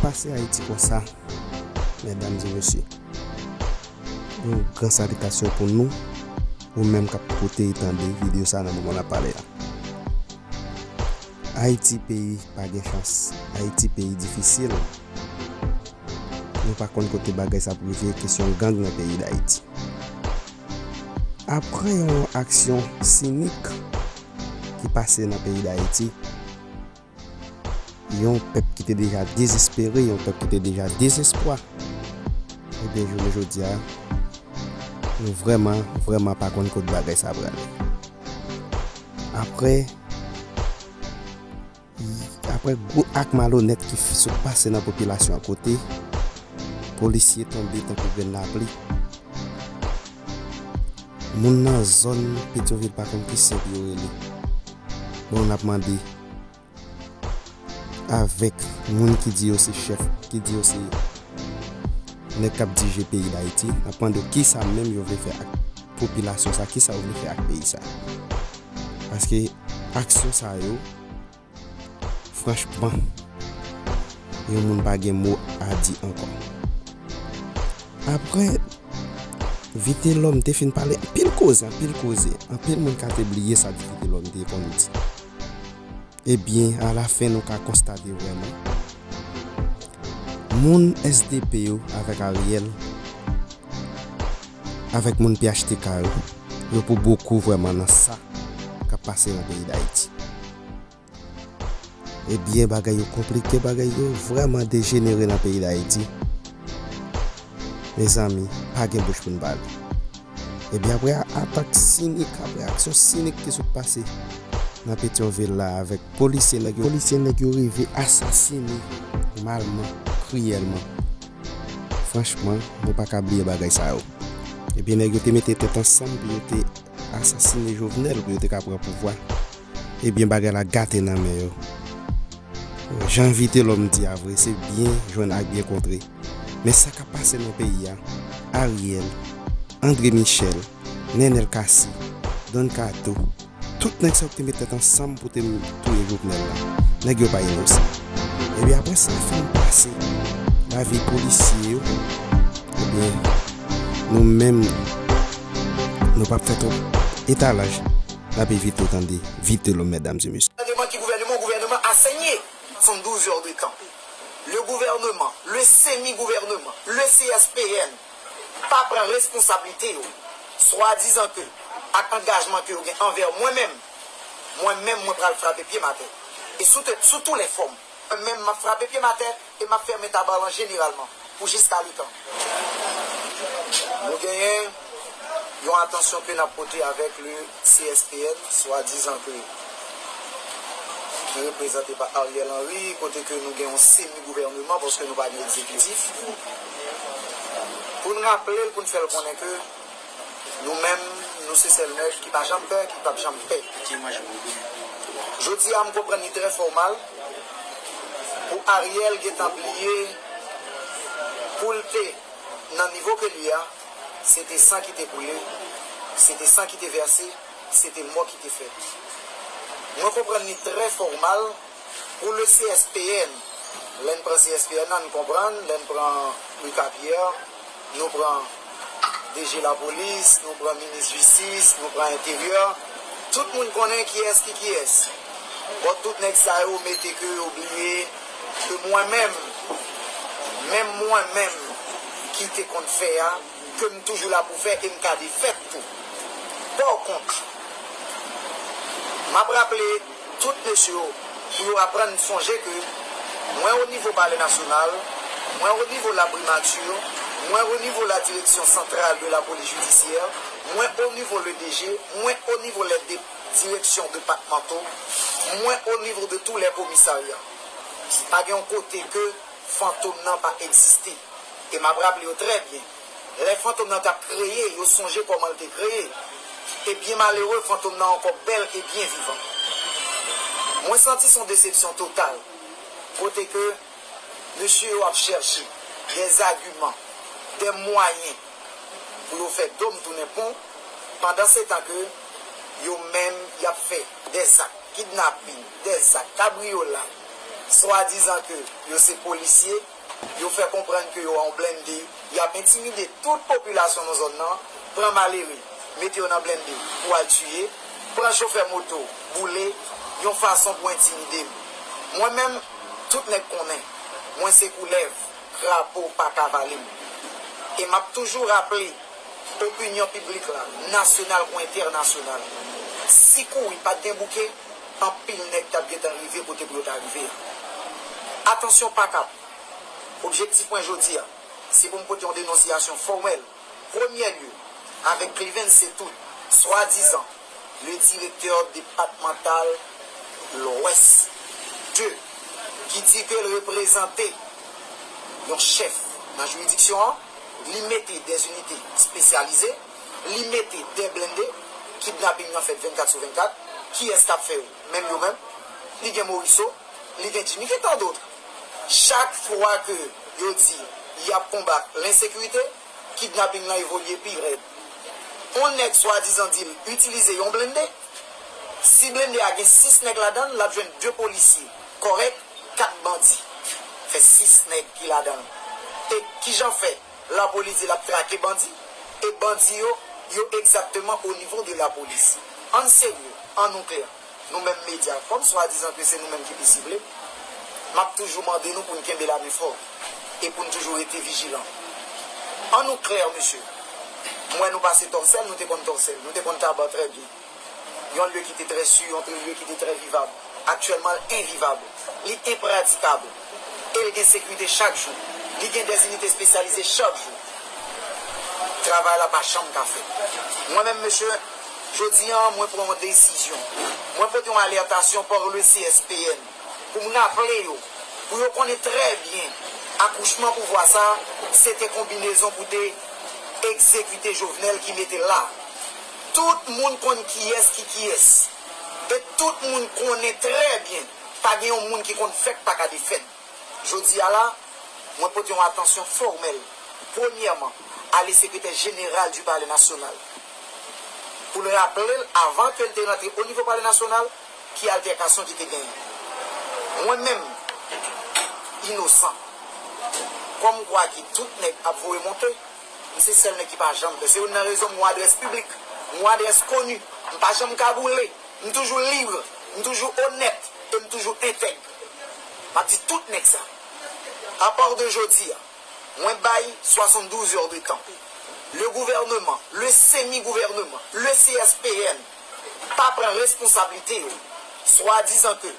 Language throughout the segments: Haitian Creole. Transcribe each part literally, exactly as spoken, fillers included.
Pase Ayiti konsa, medam e mesye. Yon gran salitasyon pou nou, ou menm k ap koute e tande videyo sa nan moman n ap pale a. Ayiti peyi pa gen chans. Ayiti peyi difisil. Nou pa konn kote bagay sa ap rive, kesyon gang nan peyi Dayiti. Apre yon aksyon sinik ki pase nan peyi Dayiti, yon pèp ki te deja dezespere, yon pèp ki te deja dezespwa, ebyen, jounen jodi a, nou vrèman, vrèman pa konn kot bagay sa prale. Apre, apre gwo ak malonèt ki f-, sot pase nan popilasyon an, kote polisye tonbe tankou grenn lapli, moun nan zòn Petyonvil pa konn ki sen pou yo rele. Bon, n ap mande avèk moun ki di yo se chèf, ki di yo se nèg k ap dirije peyi Dayiti, n ap mande yo kisa menm yo vle fè ak popilasyon sa, kisa yo vle fè ak peyi sa. Paske aksyon sa yo, franchman, yon moun pa gen mo a di ankò. Apre, Vitelhomme te fin pale anpil koze, anpil koze. Anpil moun ka te bliye sa Vitelhomme te konn di. Ebyen, alafen, nou ka konstate vrèman, moun S D P yo avèk Ariel, avèk moun P H T K yo, yo pou bokou vrèman nan sa k ap pase nan peyi Dayiti. Ebyen, bagay yo konplike, bagay yo vrèman dejenere nan peyi Dayiti. Mezanmi, pa gen bouch pou n pale. Ebyen, apre a-, atak sinik, apre aksyon sinik ki sot pase nan Petyonvil la avèk polisye nèg yo, polisye nèg yo rive asasine malman, kriyèlman. Franchman, nou pa ka bliye bagay sa yo. Ebyen, nèg yo te mete tèt ansanm pou yo te asasine Jovenel, pou yo te ka pran pouvwa. Ebyen, bagay la gate nan men yo. Jan Vitelhomme di a vre, se byen jwenn ak byen kontre. Men sa k ap pase nan peyi a, Ariel, André Michel, Nenel Cassy, Don Kato, tout nèg sa yo ki te met tèt ansanm pou te touye Jovenel la, nèg yo pa inosan. Ebyen, apre sa, fè n pase lavi polisye yo, ebyen, nou menm, nou p ap fè twòp etalaj, n ap evite tande Vitelhomme, medam e mesye. Gouvènman ki gouvènman, gouvènman a senye. Sèt a douz heures de temps. Le gouvernement, le semi-gouvernement, le C S P N pa pran responsablite yo, swadizan ke ak angajman ke yo gen anvè mwen menm, mwen menm mwen pral frape pye m atè. E sou te, sou tou lè fòm, mwen menm m ap frape pye m atè e m ap fèmen Tabarlan jeneralman pou jiska letan nou genyen yon atansyon ke n ap pote avèk le C S P N, swadizan ke ki reprezante pa Ariel Henry, kote ke nou gen yon semi gouvènman paske nou pa gen egzekitif. Pou n raple l, pou n fè l konnen ke nou menm, nou se sèl nèg ki pa janm pè, ki p ap janm pè. Jodi a, m konprann li trè fòmal pou Ariel gentan bliye pou l te nan nivo ke li a, se te san ki te koule, se te san ki te vèse, se te mò ki te fèt. Mwen konprann li trè fòmal pou le C S P N. Lè n pran C S P N nan, n konprann, lè n pran Ricapierre, nou pran D G lapolis, nou pran minis jistis, nou pran enteryè. Tout moun konnen kiyès ki kiyès. Bon, tout nèg sa yo mete ke yo bliye ke mwen menm, menm mwen menm ki te konn fè a, ke m toujou la pou fè e m ka defèt tou. Pòkont, m ap raple tout mesye yo pou yo aprann sonje ke mwen o nivo Palè Nasyonal, mwen o nivo la Primati, mwen o nivo la Direction Centrale de la Police Judiciaire, mwen o nivo le D G, mwen o nivo les dé-, directions départementaux, mwen o nivo de tous les commissariats. Pa gen yon kote ke fantom nan pa egziste. E m ap raple yo trè byen. Lè fantom nan t ap kreye, yo sonje kòman l te kreye. E byen malere, fantom nan ankò bèl e byen vivan. Mwen santi se yon desepsyon total. Kote ke mesye yo ap chèche des arguments, des moyens pou yo fè dòm tounen pon, pandan se tan ke yo menm y ap fè des actes kidnaping, des actes kabriyolay, swadizan ke yo se polisye, Yo fè konprann ke yo an blende, y ap entimide tout popilasyon nan zòn nan, pran malere, mete yo nan blende pou al tiye, pran chofè moto, boule, yon fason pou entimide m. Mwen menm, tout nèg konnen, mwen se koulèv, krapo pa ka vale m. E m ap toujou raple opinyon piblik la, nasyonal kou entènasyonal. Si kouri pa t gen bouke, anpil nèg t ap gentan rive kote pou yo ta rive a. Atansyon, pakap. Objektif mwen jodi a, se pou m pote yon denonsiyasyon fòmèl, premyè lye, avèk Cliven Setout, swadizan le direktè depatmantal Lwès de, ki di ke l reprezante yon chèf nan jiridiksyon an, li mete dè inite espesyalize, li mete dè blende, kidnaping nan fèt vennkat sou vennkat, kiyès k ap fè yo? Menm yo menm, li gen Morisseau, li gen Jimmy, gen tan dòt. Chak fwa ke yo di y ap konbat lensekirite, kidnaping lan evolye pi rèd. On nèg swadizan di l itilize yon blende. Si blende a gen sis nèg ladan l, l ap jwenn de polisye kòrèk, kat bandi. Fè sis nèg ki ladan l. E kijan fè lapolis di l ap trake bandi, e bandi yo, yo egzakteman o nivo de lapolis? Ann serye, ann nou klè. Nou menm medya, kòm swadizan ke se nou menm ki pi sible, m ap toujou mande nou pou n kenbe lamen fò e pou n toujou rete vijilan. Ann nou klè, mesye. M wè nou pase Tòsèl, nou te konn Tòsèl, nou te konn Taba trè byen. Yon lye ki te trè si, yon lye ki te trè vivab. Aktyèlman, l envivab. Li enpratikab. E l gen sekirite chak jou. Li gen dè inite espesyalize chak jou. Travay la pa janm ka fèt. Mwen menm, mesye, jodi a, mwen pran yon desizyon. Mwen pote yon alètasyon pa le C S P N pou m raple yo, pou yo konnen trè byen, akouchman pouvwa sa, se te konbinezon pou te egzekite Jovenel ki mete l la. Tout moun konn kiyès ki kiyès. E tout moun konnen trè byen, pa gen yon moun ki konn fèt pa ka defèt. Jodi a la, mwen pote yon atansyon fòmèl, premyèman, a le sekretè jeneral du Palais National, pou l raple l, avan ke l te rantre o nivo Palais National, ki altèkasyon ki te genyen. Mwen menm, inosan, kòm kwa ki tout nèg ap voye monte, m se sèl nèg ki pa janm pè. Se youn nan rezon m yon adrès piblik, m yon adrès koni, m pa janm kagoule, m toujou lib, m toujou onèt e m toujou entèg. M ap di tout nèg sa. Apati de jodi a, mwen bay swasanndouz è de tan. Le gouvernement, le semi-gouvernement, le C S P N pa pran responsablite yo, swadizan ke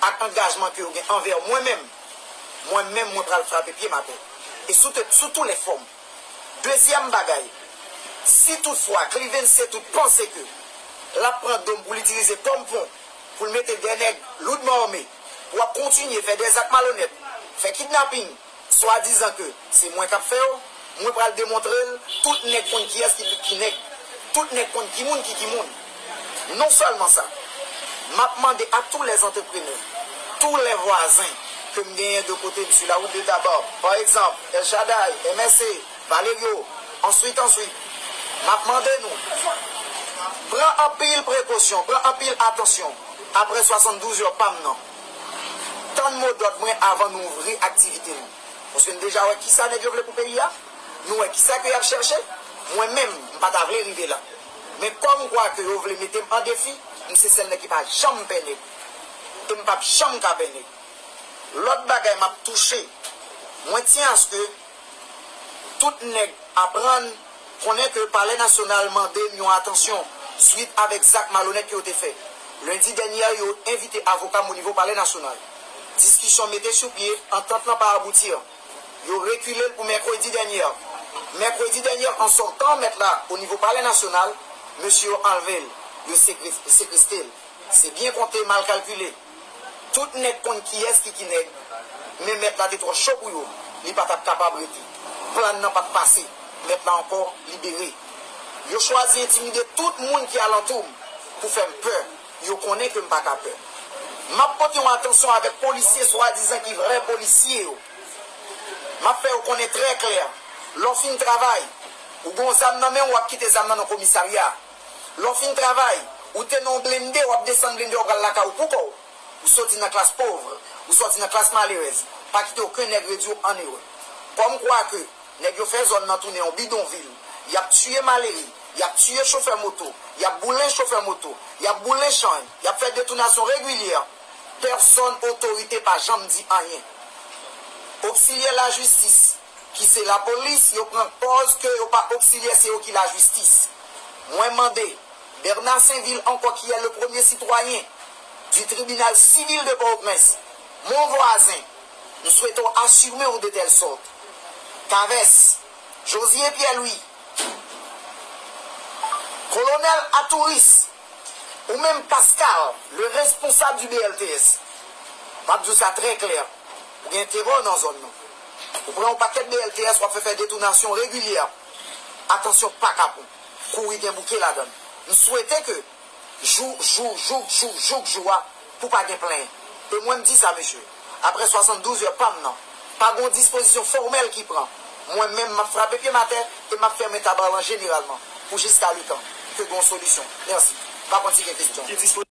ak angajman ke yo gen anvè mwen menm, mwen menm mwen pral frape pye m atè. E sou tout, sou tout lè fòm. Dezyèm bagay, si toutfwa Cliven Setout panse ke l ap pran do m pou l itilize kòm pon, pou l mete dè nèg lourdman ame, pou ap kontinye fè dè zak malonèt, fè kidnaping, swadizan ke se mwen k ap fè yo, mwen pral demontre l, tout nèg konn kiyès ki, ki nèg, tout nèg konn ki moun ki ki moun. Non sèlman sa, m ap mande a tous les entrepreneurs, tous les voisins ke m genyen de kote m, sur la route de Tabar, pa egzanp, El Shaddai, M S C, Valerio, answit, answit, m ap mande nou, pran anpil prekosyon, pran anpil atansyon apre swasanndouz è pa m nan. Tann modòd mwen avan nou ouvri aktivite nou. Paske n deja wè kisa nèg yo vle pou peyi a, nou wè kisa ke y ap chèche. Mwen menm, m pa ta vle rive la. Men kòm kwa ke yo vle mete m an defi, m se sèl nèg ki pa janm pè nèg. E m p ap janm ka pè nèg. Lòt bagay m ap touche, mwen tyen aske tout nèg aprann konnen ke Palè Nasyonal mande m yon atansyon swit avèk zak malonèt ke yo te fè. Lendi dènyè, yo envite avoka m o nivo Palè Nasyonal. Diskisyon mete sou pye, antant lan pa abouti. Yo rekile l pou mèkredi dènyè. Mèkredi dènyè, an sòtan mèt la o nivo Palè Nasyonal, mesye yo anlve l, yo sekre-, sekwestre l. Se byen konte, mal kalkile. Tout nèg konn kiyès ki ki nèg, men mèt la te twò cho pou yo, li pa t ap kapab rete. Plan nan pa t pase, mèt la ankò libere. Yo chwazi entimide tout moun ki alantou m pou fè m pè. Yo konnen ke m pa ka pè. M ap pote yon atansyon avèk polisye swadizan ki vrè polisye yo. M ap fè yo konnen trè klè, lè w fin travay, ou gen yon zam nan men w, w ap kite zam nan nan komisarya. Lè w fin travay, ou te nan yon blende, w ap desann blende, w ap pral lakay ou pou kò w. Ou soti nan klas pòv, ou soti nan klas malerèz. Pa kite okenn nèg redwi w an erè. Kòmkwa ke nèg yo fè zòn nan tounen yon bidonvil, y ap tiye malere, y ap tiye chofè moto, y ap boule chofè moto, y ap boule chanj, y ap fè detounasyon regilyè, pèsonn, otorite pa janm di anyen. Oksilyè lajistis, ki se lapolis, yo pran pòz ke yo pa oksilyè, se yo ki lajistis. Mwen mande Bernard Sainvil ankò, ki est le premier citoyen du tribunal civil de Port-au-Prince, mon voisin, m swete w asime w de tèl sòt. Kavès, Josué Pierre-Louis, Kolonèl Atouris, ou menm Pascal, le responsab du B L T S, m ap di w sa trè klè, ou gen terè nan zòn nan. Ou pran yon pakèt B L T S, w ap fè fè detounasyon regilyè. Atansyon, pa kapon. Kouri gen bouke ladan l. M swete ke jou, jou, jouk, jouk, jouk jou a, pou pa gen plenyen. E mwen m di sa, mesye, apre swasanndouz è pa m nan, pa gen yon dispozisyon fòmèl ki pran. Mwen menm, m ap frape pye m atè e m ap fèmen tab a lan jeneralman pou jiska letan ke gen yon solisyon. Mèsi. M pa konn si gen kesyon.